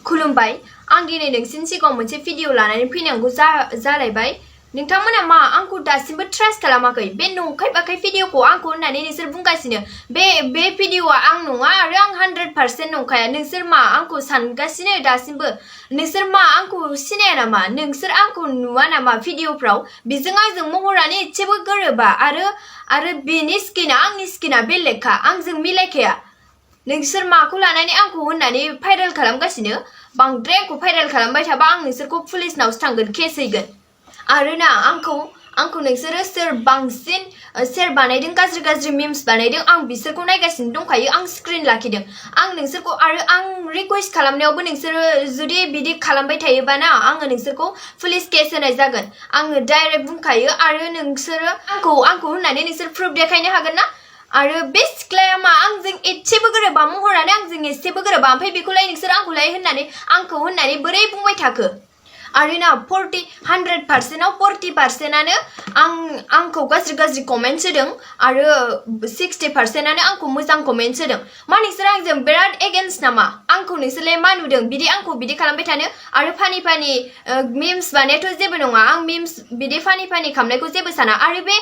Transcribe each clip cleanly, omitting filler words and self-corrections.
खुलुमबाय आं दिनै नोंसिनि सिगाङाव मोनसे भिडिअ लानानै फैनांगौ जालायबाय नोंथांमोना मा आंखौ दासिमबो ट्रास्ट खालामाखै बे नंखाय बाखाय भिडिअखौ आंखौ होननानै नोंसोर बुंगासिनो बे भिडिअआ आं नङा आरो आं 100% नंखाया नोंसोर मा आंखौ सानगासिनो दासिमबो नोंसोर मा आंखौ सिनाया नामा नोंसोर आंखौ नुवा नामा भिडिअफ्राव बेजों आंजों महरानो एसेबो गोरोबा आरो बेनि स्किना आंनि स्किना बेलेगखा आंजों मिलायखाया नोंसोर माखौ लानानै आंखौ होननानै भाइरेल खालामगासिनो बांद्राय आंखौ भाइरेल खालामबाय थाबा आं नोंसोरखौ पुलिसनावसो थांगोन केस हैगोन आरोना आंखौ नोंसोरो सोर बांसिन शेर बानायदों गाज्रि मिम्स बानायदों आं बिसोरखौ नायगासिनो दंखायो आं स्क्रिन लाखिदों आं नोंसोरखौ आरो आं रिक्वेस्ट खालामनायावबो नोंसोरो जुदि बिदि खालामबाय थायोबा ना आङो नोंसोरखौ पुलिस केस होनाय जागोन आङो डाइरेक्ट बुंखायो आरो नोंसोरो आंखौ होननानै नोंसोर प्रुफ देखायनो हागोन ना आरो बे सिख्लाया मा आंजों एसेबो गोरोबा महरानो आंजों एसेबो गोरोबा ओमफ्राय बेखौलाय नोंसोर आंखौ होननानै बोरै बुंबाय थाखो आरो ना 100%आव 40%आनो आंखौ गाज्रि कमेन्ट्स होदों आरो 60%आनो आंखौ मोजां कमेन्ट्स होदों मा नोंसोर आंजों बिराद एगेन्स्ट नामा आंखौ नोंसोरलाय मा नुदों आंखौ बिदि खालामबाय थानो आरो फानि मिम्स बानायाथ' जेबो नङा आं मिम्स बिदि फानि खालामनायखौ जेबो साना आरो बे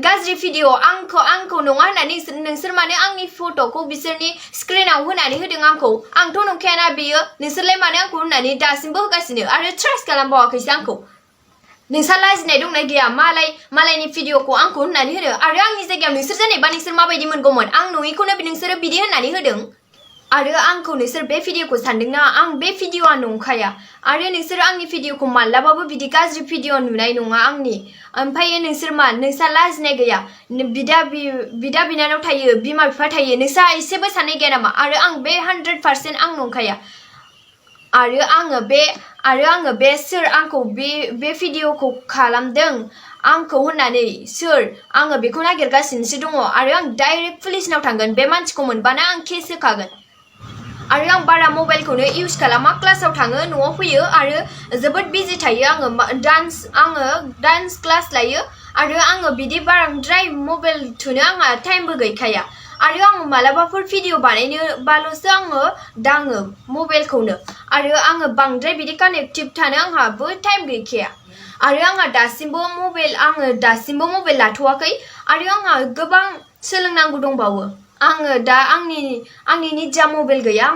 गाज्रि भिडिअ आंखौ नङा होननानै नोंसोर मानो आंनि फट'खौ बिसोरनि स्क्रिनाव होनानै होदों आंथ' नंखायाना बेयो नोंसोरलाय मानो आंखौ होननानै दासिमबो होगासिनो आरो ट्रास्ट खालामबावाखैसो आंखौ नोंसा लाजिनाय दंना गैया मालायनि भिडिअखौ आंखौ होननानै होनो आरो आंनि जायगायाव नोंसोर जानायबा नोंसोर माबायदि मोनगौमोन आं नङिखौनो नोंसोरो बिदि होननानै होदों आरो आंखौ नोंसोर बे भिडिअखौ सानदोंना आं बे भिडिअआ नंखाया आरो नोंसोर आंनि भिडिअखौ मालाबाबो बिदि गाज्रि भिडिअ नुनाय नङा आंनि ओमफ्राय नोंसा लाजिनाय गैया बिदा बिनानाव थायो बिमा बिफा थायो नोंसा एसेबो साननाय गैया नामा आरो आं बे 100% आं नंखाया आरो आङो बे सोर आंखौ बे भिडिअखौ खालामदों आंखौ होननानै सोर आङो बेखौ नागिरगासिनोसो दङ आरो आं डाइरेक्ट पुलिसनाव थांगोन बे मानसिखौ मोनबानो आं केस होखागोन आरो आं बारा मबाइलखौनो इउज खालामा क्लासाव थाङो न'आव फैयो आरो जोबोद बिजि थायो आङो डान्स क्लास लायो आरो आङो बिदि बांद्राय मबाइल थुनो आंहा टाइमबो गैखाया आरो आं मालाबाफोर भिडिअ बानायनोबाल'सो आङो दाङो मबाइलखौनो आरो आङो बांद्राय बिदि कानेक्टिभ थानो आंहाबो टाइम गैखाया आरो आंहा दासिमबो मबाइल लाथ'वाखै आरो आंहा गोबां सोलोंनांगौ दंबावो आङो दा आंनि निजा मबाइल गैया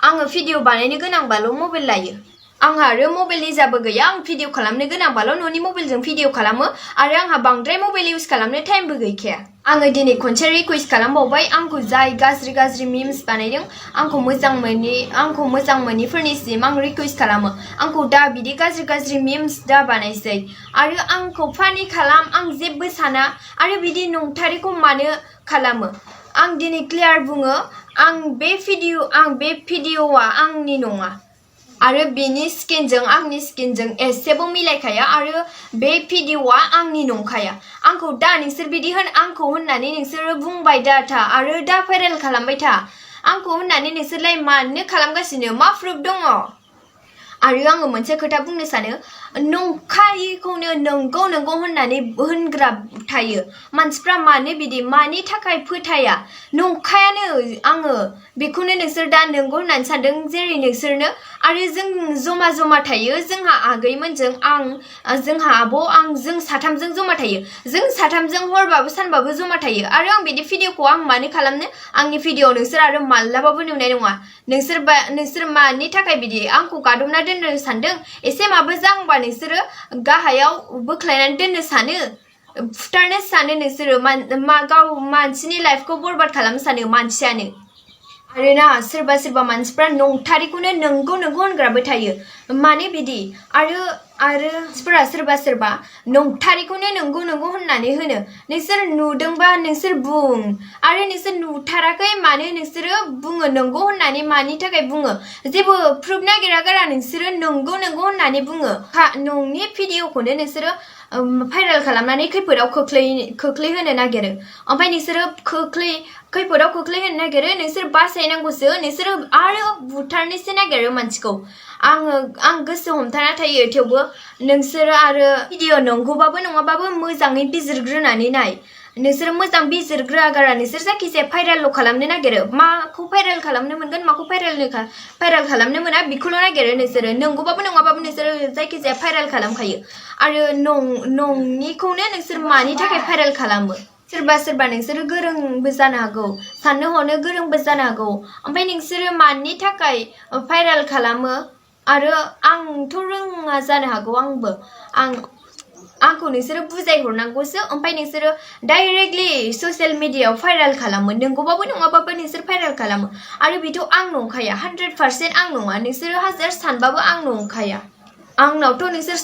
आङो भिडिअ बानायनो गोनांबाल' मबाइल लायो आंहा आरो मबाइल निजाबो गैया आं भिडिअ खालामनो गोनांबाल' न'नि मबाइलजों भिडिअ खालामो आरो आंहा बांद्राय मबाइल इउज खालामनो टाइमबो गैखाया आङो दिनै खनसे रिक्वेस्ट खालामबावबाय आंखौ जाय गाज्रि मिम्स बानायदों आंखौ मोजां मोनिफोरनिसिम आं रिक्वेस्ट खालामो आंखौ दा बिदि गाज्रि मिम्स दा बानायसै आरो आंखौ फानि खालाम आं जेबो साना आरो बिदि नंथारैखौ मानो खालामो आं दिनै क्लियार बुङो बे भिडिअआ आंनि नङा आरो बेनि आंनि स्किनजों एसेबो मिलायखाया आरो बे भिडिअआ आंनि नंखाया आंखौ दा नोंसोर बिदि आंखौ होननानै नोंसोरो बुंबाय था आरो दा भाइरेल खालामबाय था आंखौ होननानै नोंसोरलाय मानो खालामगासिनो मा प्रुफ दङ आरो आङो मोनसे खोथा बुंनो सानो नंखायखौनो नंगौ होननानै होनग्रा थायो मानसिफ्रा मानो बिदि मानि थाखाय फोथाया नंखायानो आङो बेखौनो नोंसोर दा नंगौ होननानै सानदों जेरै नोंसोरनो आरो जों जमा थायो जोंहा आगैमोनजों जोंहा आब' जों साथामजों जमा थायो जों साथामजों हरबाबो सानबाबो जमा थायो आरो आं बिदि भिडिअखौ आं मानो खालामनो आंनि भिडिअ नोंसोर आरो मालाबाबो नुनाय नङा नोंसोर मानि थाखाय बिदि आंखौ गादबना दोननो सानदों एसे माबो जांबा नोंसोरो गाहायाव बोख्लायनानै दोननो सानो फुथारनो सानो नोंसोरो गाव मानसिनि लाइफखौ बरबाद खालामनो सानो मानसियानो आरो ना सोरबा मानसिफ्रा नंथारैखौनो नंगौ होनग्राबो थायो माने बिदि आरो सोरबा नंथारैखौनो नंगौ होननानै होनो नोंसोर नुदोंबा नोंसोर बुं आरो नोंसोर नुथाराखै मानो नोंसोरो बुङो नंगौ होननानै मानि थाखाय बुङो जेबो प्रुफ नागिरा गारा नोंसोरो नंगौ होननानै बुङो नोंनि भिडिअखौनो नोंसोरो भाइरेल खालामनानै खैफोदाव खोख्लैहोनो नागिरो ओमफ्राय नोंसोरो खैफोदाव खोख्लैहोनो नागिरो नोंसोर बासायनांगौसो नोंसोरो आरो बुथारनोसो नागिरो मानसिखौ आं गोसो हमथाना थायो थेवबो नोंसोरो आरो भिडिअ नंगौबाबो नङाबाबो मोजाङै बिजिरग्रोनानै नाय नोंसोर मोजां बिजिरग्रा गारा नोंसोर जायखिजाया भाइरेल खालामनो नागिरो माखौ भाइरेल खालामनो मोनगोन माखौ भाइरेल खालामनो मोना बेखौल' नागिरो नोंसोरो नंगौबाबो नङाबाबो नोंसोरो जायखिजाया भाइरेल खालामखायो आरो नङिखौनो नोंसोर मानि थाखाय भाइरेल खालामो सोरबा नोंसोरो गोरोंबो जानो हागौ साननो हनो गोरोंबो जानो हागौ ओमफ्राय नोंसोरो मानि थाखाय भाइरेल खालामो आरो आंथ' रोङा जानो हागौ आंखौ नोंसोरो बुजायहरनांगौसो ओमफ्राय नोंसोरो डाइरेक्टलि ससियेल मिडियायाव भाइरेल खालामो नंगौबाबो नङाबाबो नोंसोर भाइरेल खालामो आरो बेथ' आं नंखाया 100% आं नङा नोंसोरो हाजार सानबाबो आं नंखाया आंनावथ' नोंसोर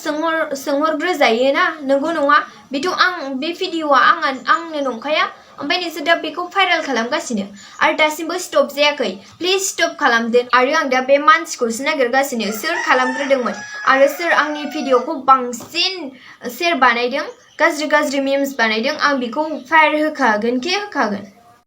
सोंहरग्रोजायो ना नंगौ नङा बेथ' बे भिडिअ'आ आंनो नंखाया ओमफ्राय नोंसोर दा बेखौ भाइरेल खालामगासिनो आरो दासिमबो स्टप जायाखै प्लिज स्टप खालामदो आरो आं दा बे मानसिखौसो नागिरगासिनो सोर खालामग्रोदोंमोन आरो सोर आंनि भिडिअ'खौ बांसिन शेयार बानायदों गाज्रि मिम्स बानायदों आं बेखौ फायर होखागोन